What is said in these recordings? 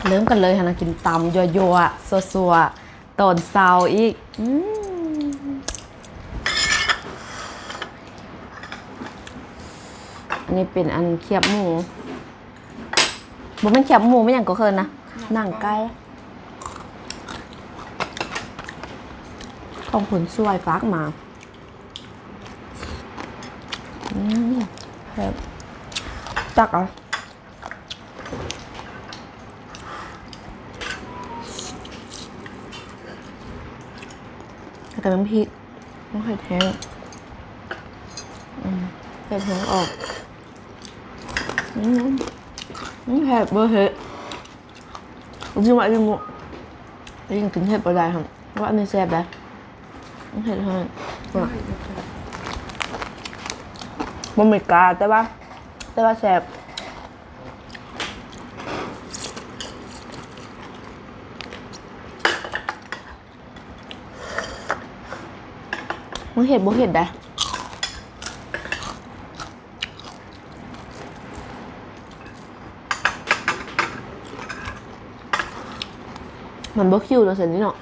ເລີ່ມກັນເລີຍຫັ້ນນະ ກິນຕຳ ຍົວໆ ຊົ່ວໆ ຕອນເຊົ້າອີກ. ອືມ ອັນນີ້ເປັນອັນຄຽບໝູ ບໍ່ແມ່ນຄຽບໝູ ແມ່ນຫຍັງກໍເອີ້ນນະ ໜັງໄກ່ ຂອງຄົນສວຍຝາກມາ. ອືມ ແຊບ ຕັກເອົາ ແລ້ວກໍນ້ຳພລິກ ມະເຂືອເທດ ອືມ ເຜັດແຮງອອກ. ອືມ ອືມ ແຊບເວີເຮັດ ຈິງວ່າອີ່ໝູ່ ຍິ່ງກິນເຜັດບໍ່ໄດ້ຫັ້ນ ວ່າອັນນີ້ແຊບໄດ໋ ເຮັດໃຫ້ ບໍ່ມີກາ ແຕ່ວ່າ ແຕ່ວ່າແຊບ. ມັນເຮັດບໍ່ເຜັດໄດ໋ ມັນບໍ່ຄິວເນາະ ຊັ້ນນີ້ເນາະ.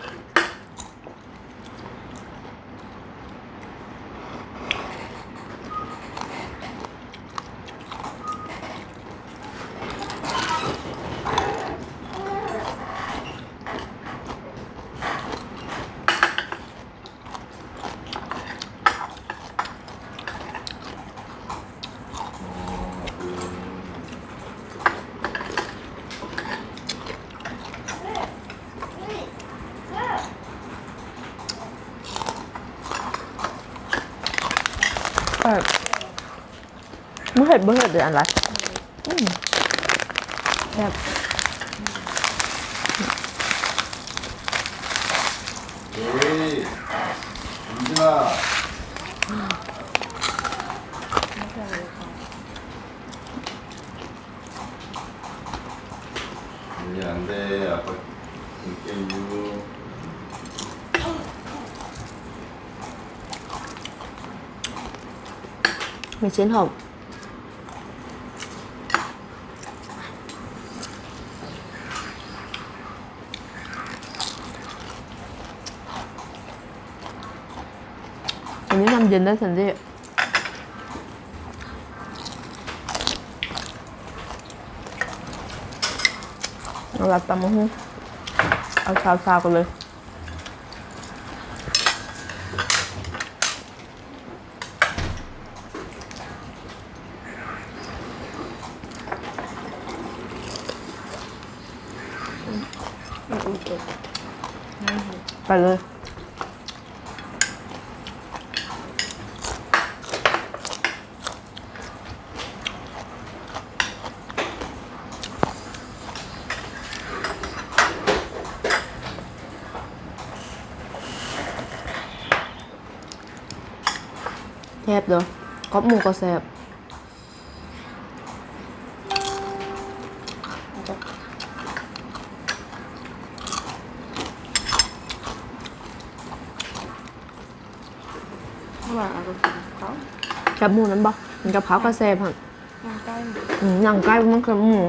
ແຊບ ບໍ່ເຜັດ ບໍ່ເຜັດເລີຍ ອັນລະ ອືມ ແຊບ. ມີຊີ້ນຫອມ ອັນນີ້ນ້ຳເຢັນໄດ້ຊັ້ນເດ. ເອົາລາບຕຳບັກຫຸ່ງ ເອົາຊາວໆ ກັນເລີຍ. ໄປເລີຍ. ແຊບເດີ້ ກັບໝູກໍແຊບ. ວ່າເອົາໄປກິນກັບເຂົ້າ ແຄບໝູນັ້ນບໍ່? ກິນກັບເຂົ້າກໍແຊບຫັ້ນ. ໜັງໄກ່ ອືມ ໜັງໄກ່ມັນຄືໝູ.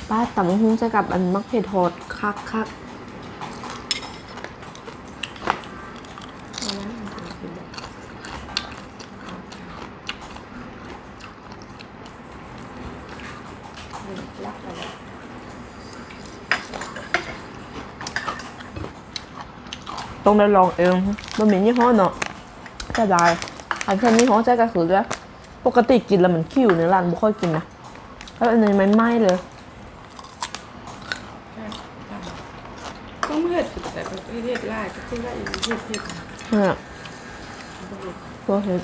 ປ້າ ຕຳບັກຫຸ່ງໃສ່ກັບອັນໝາກເຜັດ ຮອດຄັກໆ. ຕ້ອງໄດ້ລອງເອງ ບໍ່ມີຍີ່ຫໍ້ເນາະ ເສຍດາຍ. ອັນເພິ່ນຍີ່ຫໍ້ໃສ່ກະຄືເລີຍ ປົກກະຕິກິນແລ້ວມັນຂິວ ໃນຮ້ານບໍ່ຄ່ອຍກິນນະ ແລ້ວອັນນີ້ໃໝ່ໆ ເລີຍ. ຕ້ອງເຮັດ ແຕ່ເຮັດຫຼາຍກໍຄືວ່າເຮັດ ເຮັດ ເຮັດ ບໍ່ເຮັດ.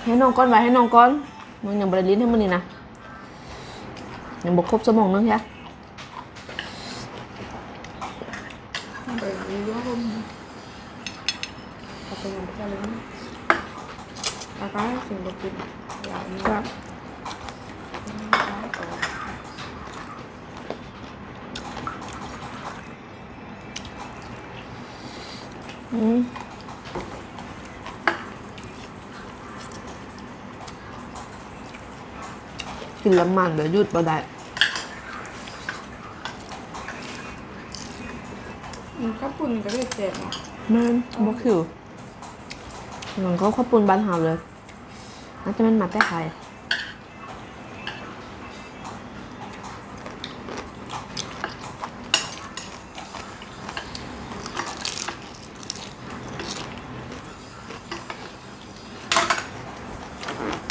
ໃຫ້ນ້ອງກ່ອນ ໄວ້ໃຫ້ນ້ອງກ່ອນ ນ້ອງຍັງບໍ່ໄດ້ຫຼິ້ນໃຫ້ມື້ນີ້ນະ. ຍັງບໍ່ຄົບຊົ່ວໂມງໜຶ່ງເທື່ອ. ເບິ່ງຢູ່ ເອົາໄປຍັງບໍ່ທັນເລີຍ ອາການຊິບໍ່ກິນ ຢາກ ແຊບ ອືມ ກິນລະມັນແລ້ວຢຸດບໍ່ໄດ້. ອືມ ເຂົ້າປຸ້ນກໍເຮັດແຊບເນາະ. ແມ່ນ ບໍ່ຄິວ ມັນກໍເຂົ້າປຸ້ນບ້ານເຮົາເລີຍ ອາດຈະແມ່ນມາແຕ່ໄທ.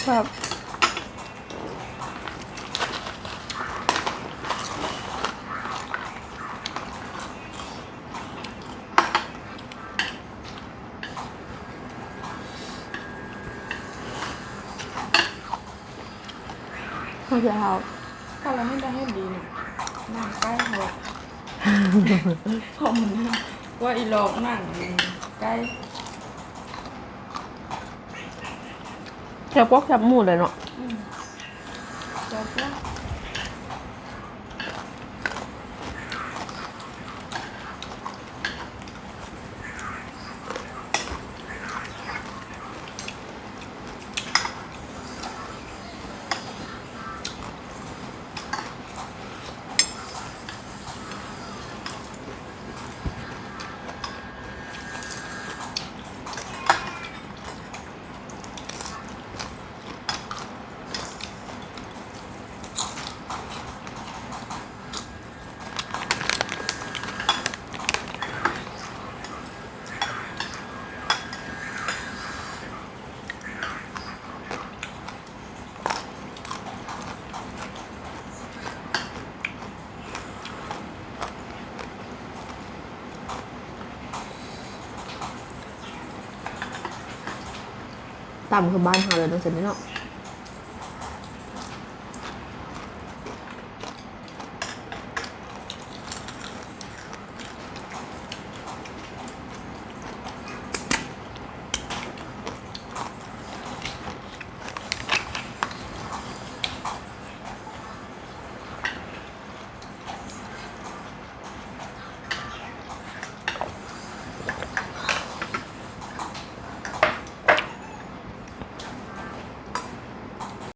ແຊບ. ເຂົາຈະເອົາ ເຂົາລະເຮັດໄດ້ເຮັດດີນະ ນາງໄກ່ເຮົາ ເພາະມັນວ່າອີຫຼອກນາງໄກ່ ແຊບກວ່າແຄບໝູເລີຍເນາະ. ອືມ ແຊບກວ່າ. ຕຳຄືບ້ານເຮົາເລີຍເນາະ ຈັ່ງຊີ້ເນາະ.